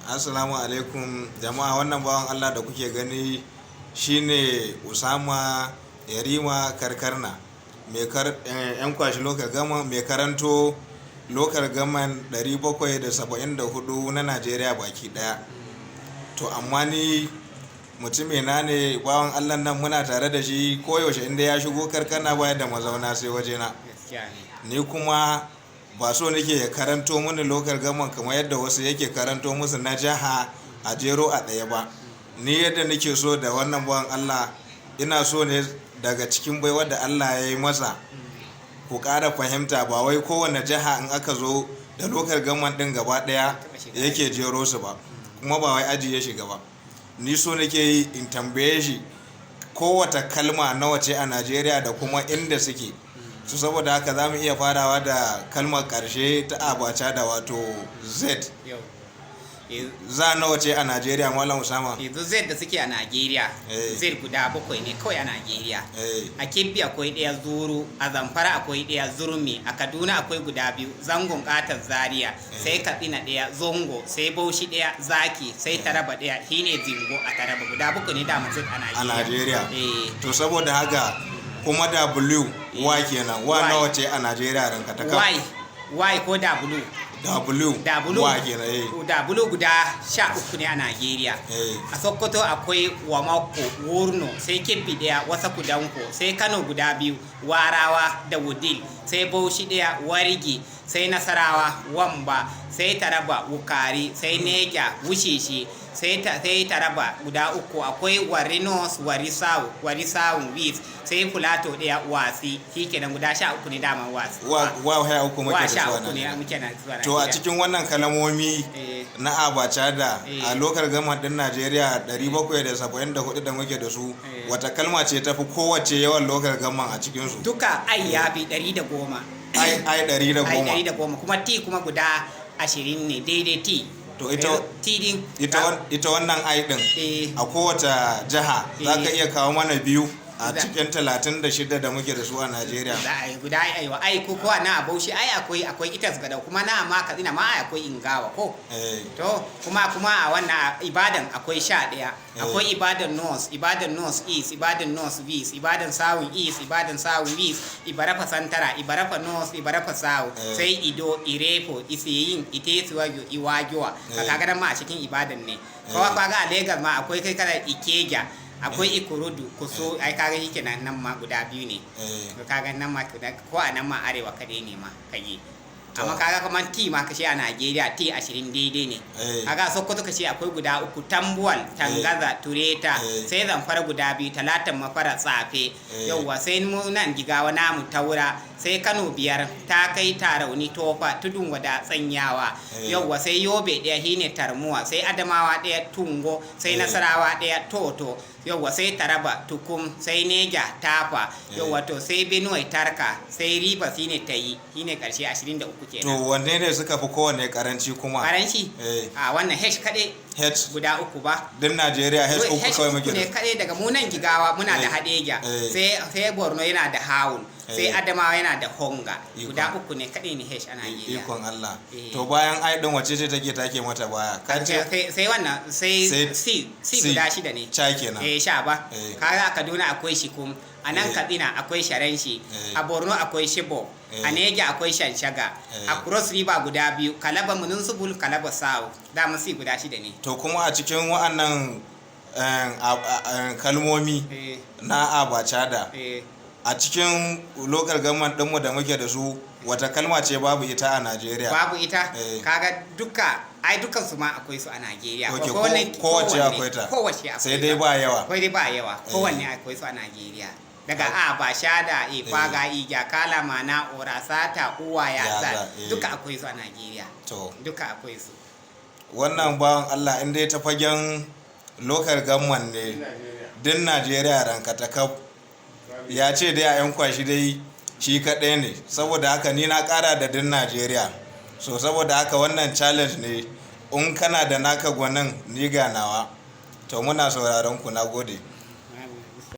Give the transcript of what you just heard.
Assalamu alaikum jama'a. Wannan bawan Allah da kuke gani shine Usama Yarima Karkarna, mai kar yan kwashi local government, mai karanto local government 774 na Najeriya baki daya. To amma ni mutumina ne, bawan Allah nan muna tare da shi koyaushe. Inda ya shigo Karkana baya da mazauna sai wajena. Gaskiya ne. Ni kuma ba so nake ya karanto mini local government kamar yadda wasu yake karanto musu na jiha a jero a ɗaya ba. Ni yadda nake so da wannan bawan Allah, ina so ne daga cikin baiwar da Allah ya yi masa ku ƙara fahimta, ba wai kowane jiha in aka zo da local government ɗin gaba ɗaya yake jero su ba, kuma ba wai aji ya shiga ba. Ni so nake yi in tambaye shi kowace kalma nawa ce a Najeriya da kuma inda suke su. Saboda haka za mu iya farawa da kalmar ƙarshe ta abacha da, wato Z. Yau. Za nawa ce a Najeriya, Malam Usama? Yanzu Z da suke a Najeriya, Z guda bakwai ne kawai a Najeriya. A Kebbi akwai ɗaya, Zuru. A Zamfara akwai ɗaya, Zurmi. A Kaduna akwai guda biyu, Zangon Katar, Zaria. Sai Katsina ɗaya, Zongo. Sai Bauchi ɗaya, Zaki. Sai Taraba ɗaya, shine Zingo a Taraba. Guda bakwai ne dama Z a A Najeriya. Najeriya. Eh. To saboda haka kuma W, wa kenan, wa Y. nawa ce a Najeriya ranka ta kaf? Y, Y ko W? W. W. Wa kenan, eh. W guda 13 ne a Najeriya. A Sokoto akwai Wamako, Wurno. Sai Kebbi ɗaya, Wasa Kudanko. Sai Kano guda biyu, Warawa da Wudil. Sai Bauchi ɗaya, Warigi. Sai Nasarawa, Wamba. Sai Taraba, Wukari. Sai Neja, Wushishi. Sai Taraba guda uku, akwai Warri North, Warri South, Warri South West. Sai Filato ɗaya, Wasi. Shikenan, guda 13 ne dama Wasi. Wa 13 muke Wa da su sha a uku ne Najeriya. muke na zuwa To a Najeriya. cikin wannan kalmomi na abacha da a local government din Najeriya 774 da muke da su, wata kalma ce tafi kowace yawan local government a cikin su? Duka ai ya fi 110. Ai ai ɗari da Ai goma. 110, kuma T kuma guda 20 ne daidai T. To T din ita wannan I din, a kowace jiha za ka iya kawo mana biyu a cikin 36 da muke da su a Najeriya? Za a yi guda aiwa ai ko na a Bauchi ai akwai Itas Gadau, kuma na ma Katsina ma ai akwai Ingawa ko? Eh. To kuma a wannan Ibadan akwai 11. Akwai Ibadan North, Ibadan North East, Ibadan North West, Ibadan South East, Ibadan South West, Ibarapa Central, Ibarapa North, Ibarapa South, sai Ido, Irepo, Iseyin, Itesiwaju, Iwajuwa. Kaga nan ma a cikin Ibadan ne. Kuma kaga a Lagos ma akwai kai kana Ikeja, akwai Ikorodu, Kuso. Ai kaga shi kenan, nan ma guda biyu ne. To kaga nan ma ko a nan ma arewa kadai ne ma kage. Amma kaga kamar T ma kashe a Najeriya, T 20 daidai ne. Kaga Sokoto kashe akwai guda uku, Tambuwal, Tangaza, Tureta. Sai Zamfara guda biyu, Talatan Mafara, Tsafe. Yauwa, sai mu nan Jigawa namu, Taura. Sai Kano biyar, ta kai Tarauni, Tofa, Tudun Wada, Tsanyawa. Yauwa, sai Yobe ɗaya, shine Tarmuwa. Sai Adamawa ɗaya, Tungo. Sai Nasarawa ɗaya, Toto. Yauwa, sai Taraba, Tukum. Sai Neja, Tafa. Yauwa, to sai Benue, Tarka. Sai Rivers shine Tayi, shine karshe, 23 To kenan. wanne ne suka fi kowanne karanci kuma? Karanci? Eh. A wannan H kaɗai. H. Guda uku ba. Din Najeriya H uku kawai uku muke ne da su. kaɗai. Daga munan Jigawa muna da Hadeja. Sai Borno yana da Hawul. Sai Adamawa yana da Honga. Guda uku ne kaɗai ne H a Najeriya. Ikon Allah. Eh. To bayan I din, wace ce take take mata baya? Ka ce Sai wannan, sai C. C C. guda shida ne. Cha kenan. Eh, sha ba. Kaga a Kaduna akwai Shikum, a nan Katsina akwai Sharanshi, a Borno akwai Shibo, a Neja akwai Shanshaga, a Cross River guda biyu, Kalaba Municipal, Kalaba South. Dama C guda shida ne. To kuma a cikin wa'annan kalmomi na abacada, a cikin local government ɗinmu da muke da su, wata kalma ce babu ita a Najeriya? Babu ita? Eh. Kaga duka ai dukan su ma akwai su a Najeriya. Ok, kowace akwai ta. Kowace akwai Sai dai ta. ba yawa. Akwai dai ba yawa. Kowanne akwai su a Najeriya. Daga A ba shada, E faga, Ija, Kala, Mana, Orasata, Uwa, Yaza. Yaza, eh. Duka akwai su a Najeriya. To Duka akwai su. wannan bawan Allah, in dai ta fagen local government ne din Najeriya ranka ta kaf, ya ce dai a yan kwashi dai shi kaɗai ne. Saboda haka ni na ƙara da din Najeriya. So saboda haka wannan challenge ne. In kana da naka gwanin, ni ga nawa. To muna sauraron ku, na gode.